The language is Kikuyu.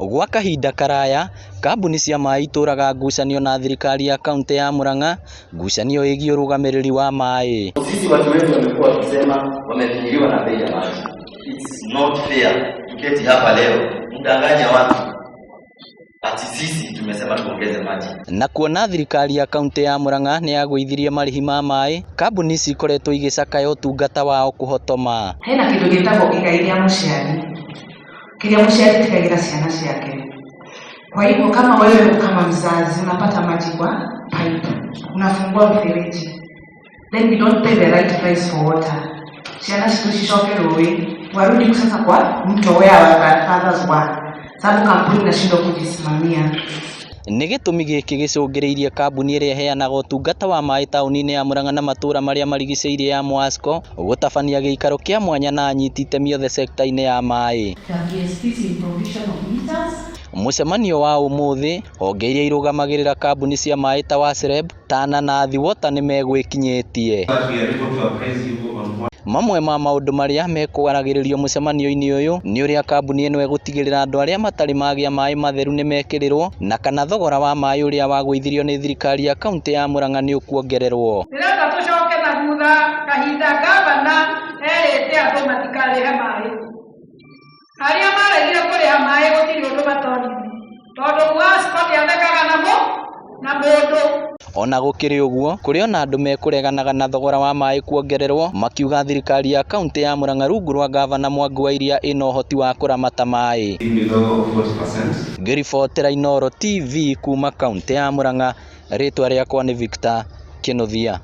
Gwa kahinda karaya, kambuni cia maĩ itũraga ngucanio na thirikari ya kaunti ya Murang'a, ngucanio ĩgiĩ ũrũgamĩrĩri wa maĩ. Sisi watu wetu wamekuwa wakisema wamefinyiliwa na bei ya maji. It's not fair tuketi hapa leo mdanganya watu ati sisi tumesema tuongeze maji. Na kuona thirikari ya kaunti ya Murang'a nĩ yagũithirie marĩhi ma maĩ, kambuni ici ikoretwo igĩcakaya ũtungata wao kũhotoma. Hena kĩndũ gĩtagwo igai rĩa mũciari, kĩrĩa mũciari atigagĩra ciana ciake. Kwa hivyo kama wewe kama mzazi unapata maji kwa pipe, unafungua mfereji, then we don't pay the right price for water, ciana citu cicoke rũĩ, warudi sasa kwa mto where our grandfathers were, sababu kampuni inashindwa kujisimamia. Nĩ gĩtũmi gĩkĩ gĩcũngĩrĩirie kambuni ĩrĩa ĩheanaga ũtungata wa maĩ taũni-inĩ ya Murang'a na matũra marĩa marigicĩirie ya Mwasco gũtabania gĩikaro kĩa mwanya na anyiti itemi othe sekta-inĩ ya maĩ. Mũcemanio wa ũmũthĩ, honge iria irũgamagĩrĩra kambuni cia maĩ ta WASREB, Tana na Athi Water nĩ megwĩkinyĩtie. Mamwe ma maũndũ marĩa mekwaragĩrĩrio mũcemanio-inĩ ũyũ nĩ ũrĩa kambuni ĩno ĩgũtigĩrĩra andũ arĩa matarĩ magĩa maĩ matheru nĩ mekĩrĩrwo na kana thogora wa maĩ ũrĩa wagũithirio nĩ thirikari ya kaunti ya Murang'a nĩ ũkuongererwo. Ndĩrenda tũcoke na thutha kahinda gavana erĩte andũ matikarĩhe maĩ. Arĩa maregire kũrĩha maĩ gũtirĩ ũndũ matonire tondũ Mwasco ndĩathekaga namo na mũndũ. Ona gũkĩrĩ ũguo, kũrĩ ona andũ mekũreganaga na thogora wa maĩ kuongererwo makiuga thirikari ya kaunti ya Murang'a rungu rwa gavana Mwangi wa Iria ĩna ũhoti wa kũramata maĩ. Ngĩribotera Inooro TV kuma kaunti ya Murang'a, rĩtwa rĩakwa nĩ Victor Kĩnuthia.